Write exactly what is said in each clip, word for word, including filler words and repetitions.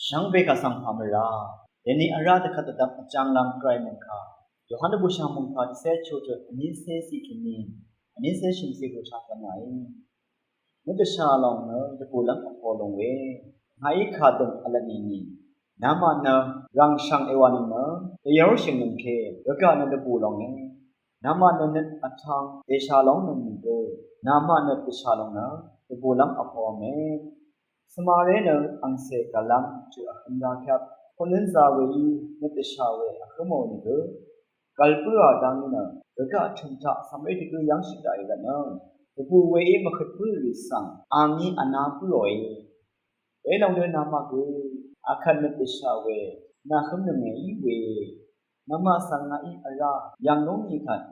Shvngbe kà svng pà mvrá, dèni vrá dvkvt dvdvp vjvnglv́m Gvray mungkà, Yohan dvbùshà mungkà dvcé chutut vnícé ciq kèní vnícé shø̀mciq gø taqvmàí. Nøt dvshà lòng nø dvbùlv́m vpo lúng we, ngàí kàdø̀ng vlvt nìni, namaq nø rv̀ngshv̀ng èwà nìnø, dvyv́r shø̀ngnøng ke, rvgaq nø dvbù lónge. Namaq nø nøt vtvng dèshà lóngnøng nìgø, namaq nøt dvshà lòng nø dvbùlv́m vpo v̄me. Svmaré nø angcè gv̀llv́m tø̀ vhø̄m ra kaq, koqnǿn zā weí nøt dvshà we vhǿmò nìgø, gv̀l bǿà dang nø, rvgaq tø̀m taq cv̀mré dvgǿ yv́ngshì daqì rvtnø, dvbù weí mvhøt bǿrì svng, a ngí vná bǿòe. Welòng dø namaq gø, akvt nøt dvshà we, nà hǿmnøng íe. Namaq svng ngàí vrá, yv̀ng lóngì kvt,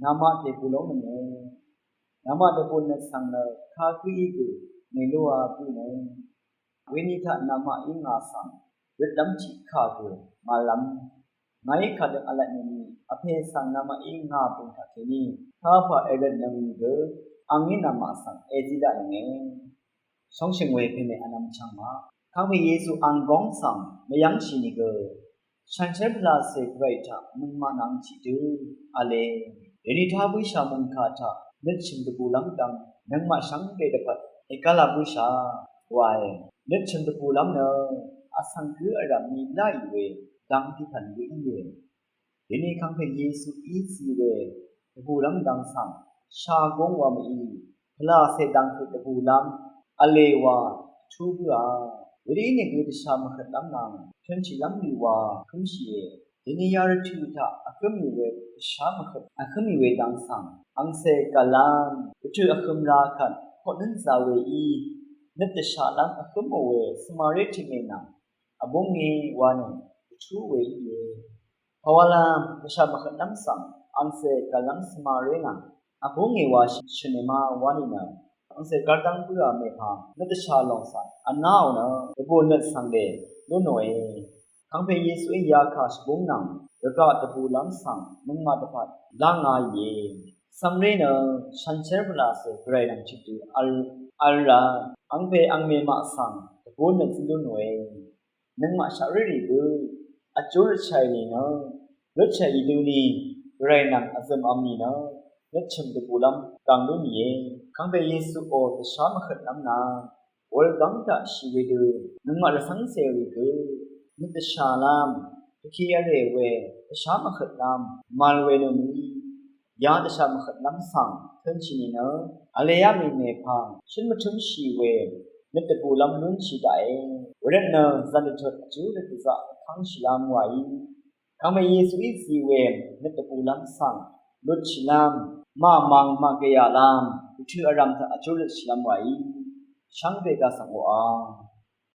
namaq dèbù lóngnønge. Namaq dvbù nøt svng nø, kagǿí gø, mèlúā bǿnøng. Weni taq namaqí ngà svng, røtlv́m tiqkà gø, màlv́m. Ngàí kàdø vlvt nìni, vpè svng namaqí ngà bø̀ng taqkèní, kapà èrøtnøng nìgø, a ngí namaq svng, èzí daqnønge. Shóngshø̀ng we pèmè vnvm chv̀ng maq. Kangpè Yesu ang góng svng, mvyv́ngshì nìgø, shànshér pvlàcè Gvray taq nøngmaq nvng tiqdø v̄le. Dèni tá bǿshà mungkà taq nøt chø̀m dvbùlv́m dvng nøngmaq shvngbe dvpvt ègálā bǿshà wae. Nøt chø̀m dvbùlv́m nø vsvng gǿ vrv̀m ni láì we dvng tiqpv̀n gø íe. Dèni kangpè Yesuí zì we dvbùlv́m dvng svng shagúng wa mø̀í, pvlàcè dvng høq dvbùlv́m v̄le wa vtú bǿà. Wedø ínìgø dvshà mvhøtlv́m nvng tø̄nshìlv́m rì wa hǿmshìe. Dèni yarvtø̀ taq vhǿmì we dvshà mvhøt vhǿmì we dvng svng angcè gv̀llv́m dvtø̀ vhø̄m ra kvt koqnǿn zā weí nøt dvshàlv́m vhǿmò we svmaré tø̀mè nvng vbúnge wa nø vtú we íe. Pàwalv́m dvshà mvhøtlv́m svng angcè gv̀llv́m svmaré nvng vbúnge wa shø̀n èmá wa nìnø, angcè gv́rdv́ng bǿà mèpvng nøt dvshà lòng svng vnáò nø dvbù nøt svng dè lúnòe. Kangpè Yesuí yakà shvbúng nvng rvgaq dvbùlv́m svng nøngmaq dvpvt lá ngāìe. Cv̀mré nø shànshér pvlàcè Gvray nvng tiqdø v̄l, v̄l rvt angpè angmè maq svng dvbù nøt zí lúnòe. Nøngmaq shaqrérì gø vjú røtshàì nìnø, røtshàì døni Gvray nvng vzø̀m v̄m nìnø, nøt chø̀m dvbùlv́m dvng lú nìe. Kangpè Yesuò dvshà mvhøtlv́m nvng wūl gv́ng taq shì wedø nøngmaq rvcv́ngcèrì gø nøt dvshàlv́m, dvki vrè we dvshà mvhøtlv́m màl we nø mø̀í, ya dvshà mvhøtlv́m svng tø̄nshì nìnø, vleyá mì mèpvng shǿn mvtǿmshì we nøt dvbùlv́m lúnshì daqe. Wervtnø zv̀n dvtut vjú røt dvzaq vkv́ngshìlv́m wàí, kangpè Yesuí zì we nøt dvbùlv́m svng lutshìlv́m, màmvng màgvyàlv́m, dvtø̀ vrv̀m taq vjú røtshìlv́m wàí, shvngbe gà svng oqà.